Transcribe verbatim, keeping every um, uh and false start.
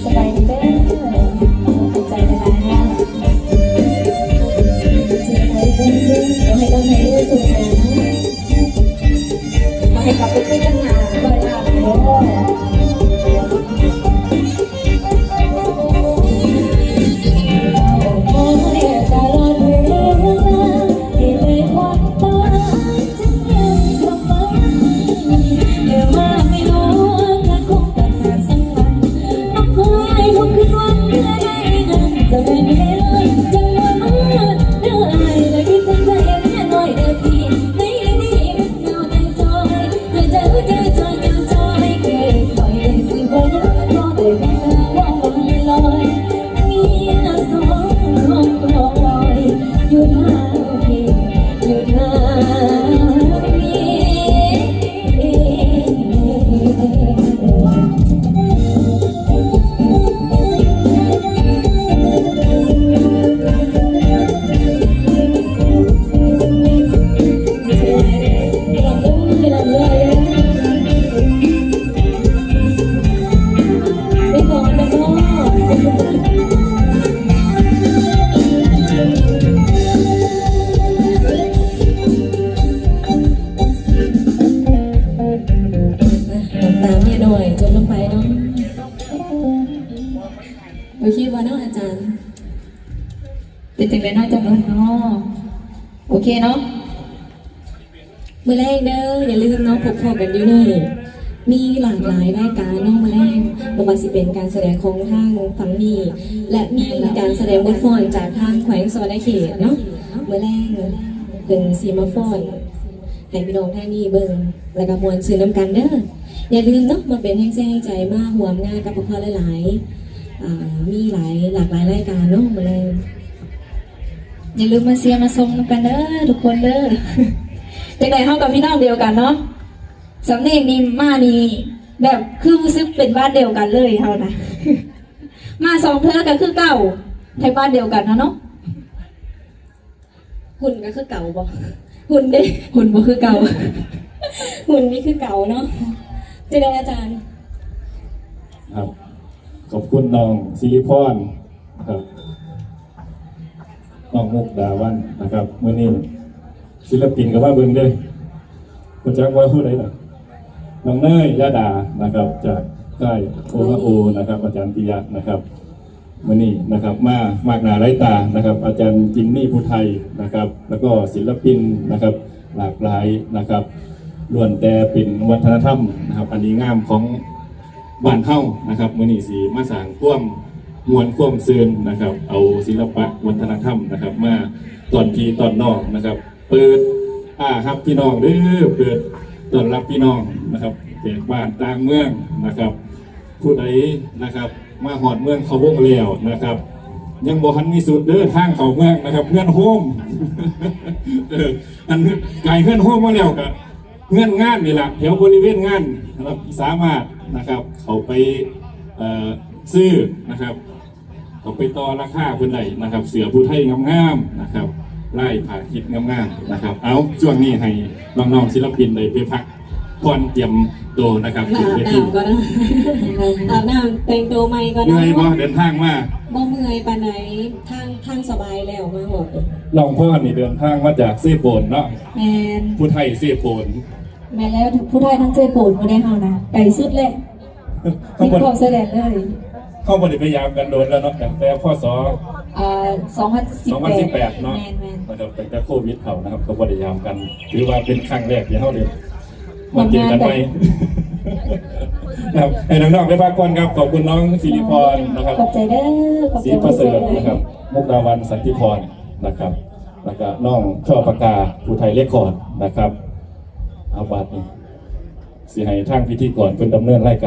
สบายดีเด้อ ขอบใจหลายๆนะ เจอกันเด้อ ขอให้กำลังใจเด้อ สู้ๆนะ ขอให้กลับไปคุยกันหาบ่อยๆเด้อ ตามเนี่ยหน่อย จบลงไปเนาะ โอเคบ่เนาะอาจารย์ เป็นจังได๋เนาะอาจารย์เนาะ โอเคเนาะ มื้อแลงเด้อ อย่าลืมเนาะ พบพ้อกันอยู่นี่ มีหลากหลายรายการเนาะ มื้อแลง บ่ว่าสิเป็นการแสดงของทางฝั่งนี้ และมีการแสดงบทฟ้อนจากทางแขวงสะหวันนะเขตเนาะ มื้อแลงเพิ่นสิมาฟ้อน ให้พี่น้องทางนี้เบิ่ง แล้วก็ม่วนซื่นนำกันเด้อ อย่าลืมเนาะ มาเป็นแรงใจให้ใจ มาร่วมงานกับพวกเราหลายๆ อ่า มีหลาย หลากหลายรายการเนาะ มื้อแลง อย่าลืมมาเชียร์มาชมนำกันเด้อทุกคนเด้อ จังใด๋เฮากับพี่น้องเดียวกันเนาะ สำเนียงนี่มานี่ แบบคือรู้สึกเป็นบ้านเดียวกันเลยเฮานะ มาสองเทื่อก็คือเก่า ไทบ้านเดียวกันนะเนาะ หุ่นก็คือเก่าบ่ หุ่นเด้ หุ่นบ่คือเก่า หุ่นนี่คือเก่าเนาะ จังใด๋อาจารย์ ครับ ขอบคุณน้องสิริพร ครับ น้องมุกดาวันนะครับ มื้อนี้ศิลปินก็มาเบิ่งเด้อ บ่จักว่าผู้ใดล่ะ น้องเนย ยาดา นะครับ จากค่ายโอฮาโอ นะครับ อาจารย์ปิยะนะครับ มื้อนี้นะครับ มามากหน้าหลายตานะครับ อาจารย์จิมมี่ ภูไทยนะครับ แล้วก็ศิลปินนะครับ หลากหลายนะครับ ล้วนแต่เป็นวัฒนธรรมนะครับ อันดีงามของบ้านเฮานะครับ มื้อนี้สิมาสร้างความม่วนความซื่นนะครับ เอาศิลปะวัฒนธรรมนะครับ มาต้อนพี่ต้อนน้องนะครับ เปิดอ้าฮับพี่น้องเด้อ เปิดต้อนรับพี่น้องนะครับ แขกบ้านต่างเมืองนะครับ ผู้ใดนะครับ มาฮอดเมืองเขาวงแล้วนะครับ ยังบ่ทันมีสุดเด้อ ทางเข้าเมืองนะครับ เฮือนโฮม เออ อันไกลเฮือนโฮมมาแล้วก็เฮือนงานนี่ล่ะ แถวบริเวณงานนะครับ สามารถนะครับ เข้าไป เอ่อ ซื้อนะครับ เข้าไปต่อราคาเพิ่นได้นะครับ เสื้อผู้ไทยงามๆนะครับ ลายผ้าคิดงามๆนะครับ เอา ช่วงนี้ให้น้องๆศิลปินได้ไปพักผ่อนเตรียมตัวนะครับ ค่ะ ขึ้นเวที อาบน้ำก่อนนะ อาบน้ำแต่งตัวใหม่ก่อนเนาะ เมื่อยบ่เดินทางมา บ่เมื่อยปานใด ทาง ทางสบายแล้วมาฮอด น้องพรนี่เดินทางมาจากเซโปนเนาะ แม่น ผู้ไทยเซโปน แม่นแล้ว ผู้ไทยทั้งเซโปนบ่ได้เฮานะ ไกลสุดแหละ ข้างบน ติดขอบชายแดนเลย เข้าบ่ได้ไปยามกันโดนแล้วเนาะ ตั้งแต่ พ.ศ. อ่า สองพันสิบแปด สองพันสิบแปดเนาะ แม่นๆ นะครับ ตั้งแต่โควิดเข้านะครับ ก็บ่ได้ยามกัน ถือว่าเป็นครั้งแรกที่เฮาได้มาเจอกันใหม่ นะครับ ให้น้องๆไปพักผ่อนครับ ขอบคุณน้องสิริพรนะครับ ขอบใจเด้อ ขอบใจ ศรีประเสริฐนะครับ มุกดาวันสันติพรนะครับ แล้วก็น้องช่อปากกา ผู้ไทยเรคคอร์ดนะครับ เอาบัดนี้ สิให้ทางพิธีกรเพิ่นดำเนินรายการ